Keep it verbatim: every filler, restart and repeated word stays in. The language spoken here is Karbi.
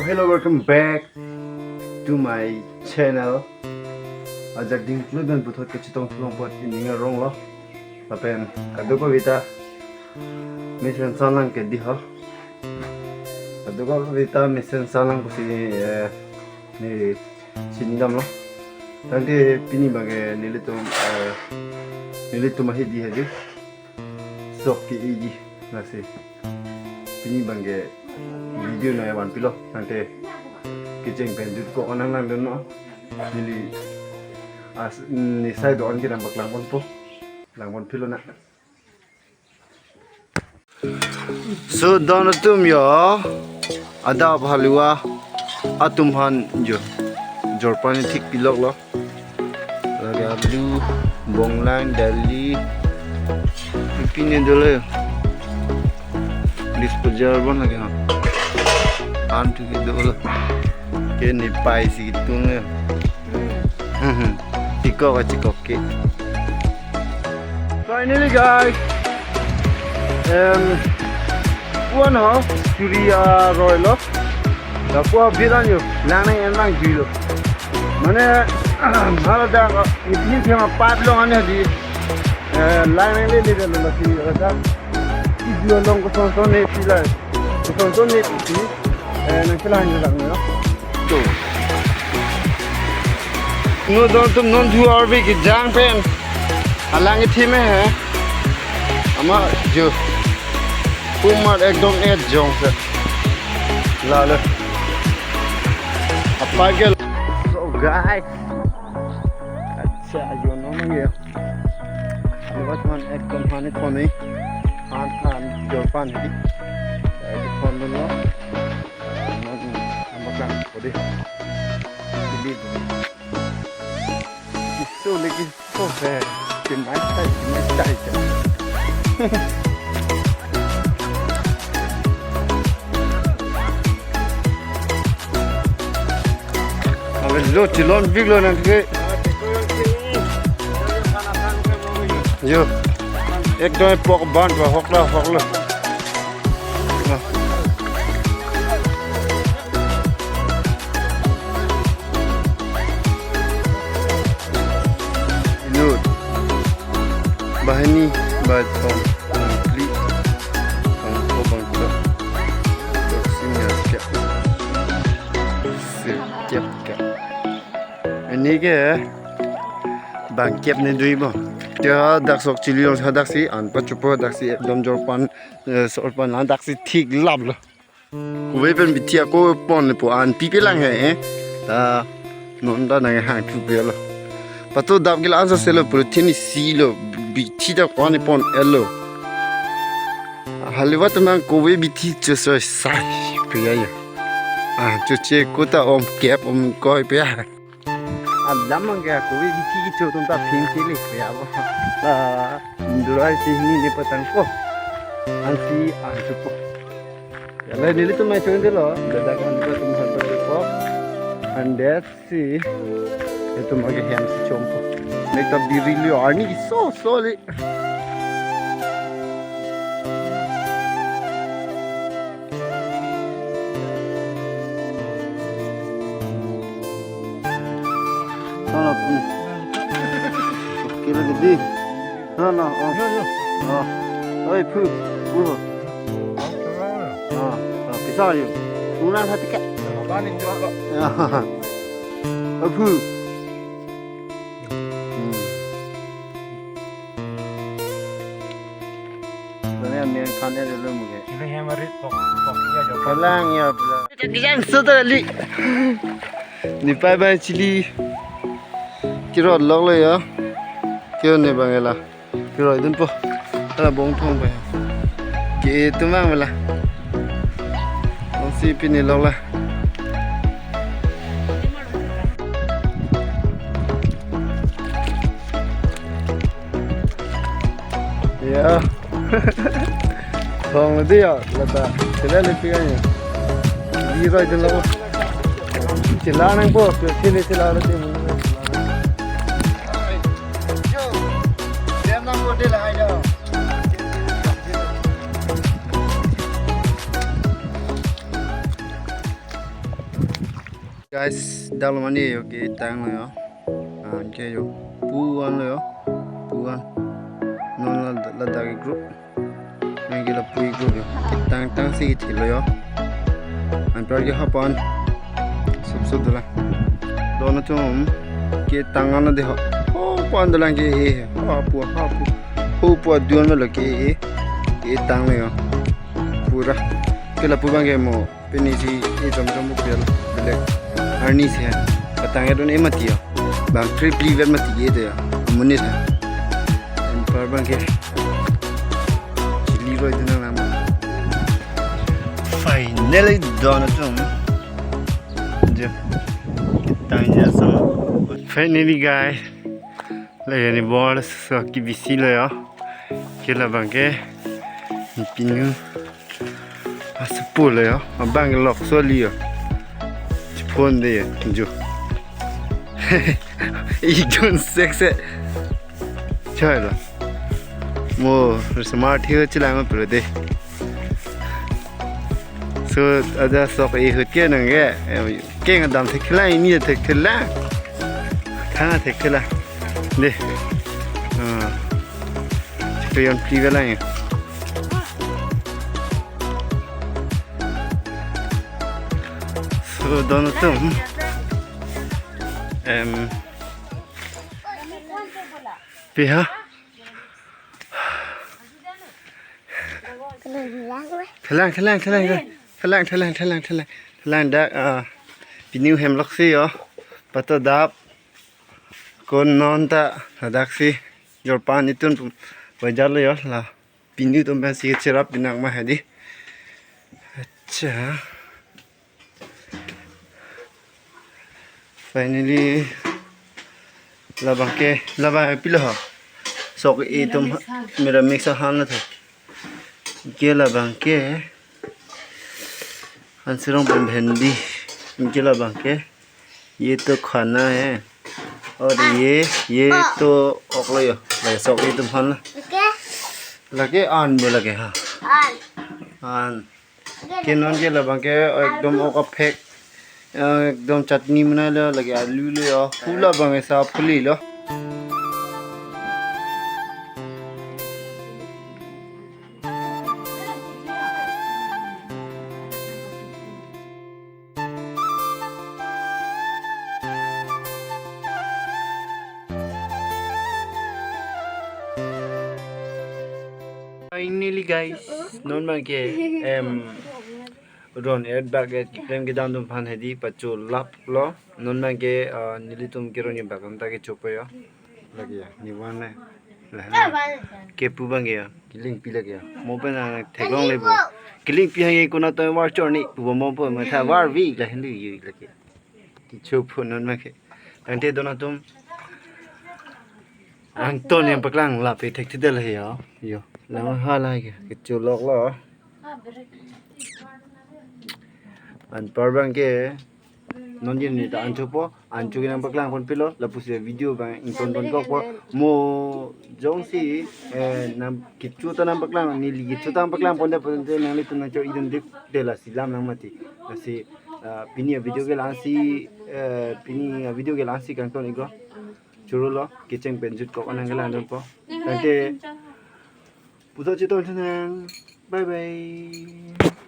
Hello, welcome back to my channel. Ajak ding klui ben puthot kachetong thulong pot ining arong lo. Lapen kadokave ta mesen salang ke di ho. Kadokave ta mesen salang pusi, eh, ne chinidamlo. Tangte pini abangke nelitum, eh, nelitum ahi di hedi. Sok ke-e di lasi. Pini abangke video nangvanpilo. Tangte kecheng pen jut ko-an nangdunnon. Neli as ne sai do-an kedam bak langponpo. Langponpilonang. So, don atum yo, adap haluwa atum aphan yo jorpan thik piloklo. Lake alu, bonglang, dali, pipine dolo. Disposal bon lake ha. An tu ke dolo. Ke ne pai si kitung ya. Hmm. Chikok, chikok ke. Finally, guys, em, puan ho, churi aroi lo. Lapu abirang yo, lang nang en lang jui lo. Mane, hala dak, ini sema pat long ane di, eh, lang nanglele lo lasi, ada. Video along kosonson ne pilai. Kosonson ne pi, eh, nangkelang lang yo. To. No, don atum, non thu arve kejang pen. Alang ithim he. Ama jo. Kumar ekdom et jongsi. Lalo. Apa ke? So, guys. Acha, yo no mang ya. Lewat man ekdom hani thoni. Han han jorpan hi. Ekdom thon dun lo. Nang, nang makan, kode. Believe. Kiso lagi so fair. Kimai tai, kimai tai. Abe lo chilon big lo nang ke. Yo. Ekdom pok ban ba hokla hokla. Inut. Banghini, bangthom, bangphli, bangpho, bangthrok, bangsi, bangkep. Sirkep kep. Ini ke bangkep ne dui bo. Te hadak sok chili long hadaksi an pachupo hadaksi ekdom jorpan, eh, sorpan hadaksi thik lap lo. Kove pen bithi ako ponpo an pipelang he, eh. Ta non ta nanghangthu pelo. Pato dap ke la-an sose lo, puro thini si lo, bithi ta ko-an pon-et lo. Haluwa atum nang kove bithi chosoi sai pia ya. Ah, choche kota om kep om koi pia. Alam mang ke kove bithi kecho atum ta phin chili pia bo. Ah, durai si hini ne patang ko. Ansi anchupo. Ya, la nelitum mai chon delo, dadak nelitum han pachupo. And that's si, itum age hem si chompo. Nek ta biri liyo, arni keso so le. Sana pun. Oke lagi di. Sana, oh. Yo, yo. Oh. Oi, phu. Phu. Ah, ah, pisa yo. Una sa tiket. Bani juga. Ya. Oh, phu. Hmm. Sebenarnya main kan ada lu mungkin. Ini yang merit pok, pok iya jo. Pelang ya, pelang. Yang sudah li. Ni pai pai chili. Kirot lok lo ya. Kyo ne bang ela. Kirot dun po. Ala bong thong pai. Ke tumang bela. Bong si pini lok la. Ya. Thong le dia, lata. Chila le pi ya. Di roi de lo. Chila nangpo, chila chila le dia. Yo. Dem nangpo de la ya. Guys, dak lo mane yo ketang lo yo. Ah, ke yo. Pu-an lo yo. Pu-an. Non la, ladak group. Nang ke lapu group yo. Ketang tangsi kethi lo yo. Anpar ke hapan. Sup sup dolang. Don atum ketang an lo de ho. Hapan dolang ke e. Hapu hapu. Hapu adun lo ke e. Ketang lo yo. Pura. Ke lapu abang ke mo. Pini si e jom jom buk bial belek arni si ha. Patang ya don e mati ya. Bang trip liver mati ye de ya. Amonit ha. Anpar abang ke chili roi dun nang nama. Finally don atum. Jo. Ketang ya sama. Finally guys. Lagi ni bor so kebisi lo ya. Ke labang ke. Pinu. Asupo lo yo, abang lok so li yo. Chipon de yo, jo. Ijun sek se. Chai lo. Mo, smart hiu chilang ma pura de. So, ada sok e hut ke nang ke. Em, keng adam thek thela, ini thek thela. Thang thek thela. De. Ah. Chikrion plive lang ya. So, don atum. Em. Piha. Thelang, thelang, thelang, thelang. Thelang, thelang, thelang, thelang. Thelang dak, ah, pinu hem lok si yo. Pato dap. Kon non ta ladak si. Jorpan itun pu-, bajar lo yo la. Pinu atum pensi cherap binang ma hadi. Acha. Finally, labang ke, labang pilo ha. Sok e atum ha, mera mix han na tha. Ke labang ke. An sirong pen bhendi. Ke labang ke. ये तो खाना है और ये, ये तो oklo yo. Lagi sok e atum han na. Lake an bo lake ha. An. Ke non ke labang ke ekdom ok aphek. Ekdom chutney mena lo lake alu lo yo. Pu labang ke sa phuli lo. Finally guys, non abang ke em ron et bak et keklem kedam atum aphan hadi pacholap lo. Non abang ke, ah, nelitum keron ni bak ta kechopo yo. Lake ya, ni wan le. Lah, lah. Kepu abang ke ya, kelingpi lake ya. Mo pen na theklong le bo. Kelingpi hang ke kuna to war chor ni pu mo pu ma tha war vi la hin lu yu lake. Kechopo non abang ke. Tangte don atum. Angton yang paklang lape thekthedet la he yo. Yo, la ha la ke. Kecholok lo. Anpar abang ke. Non jin ni ta ancho po, ancho ke nangpaklang pon pilo, lapusi video abang ington pon kok po. Mo jongsi, eh, nang kecho ta nangpaklang, neli kecho ta nangpaklang pon de pon de nanglitum nangchor idun dik de lasi lam nang mati. Lasi, ah, pini a-video ke la-ansi, eh, pini a-video ke la-ansi kangton iklo. Choro lo, kecheng pen jut kok anang ke langdun po. Tangte, puthot cheton thunang. Bye bye.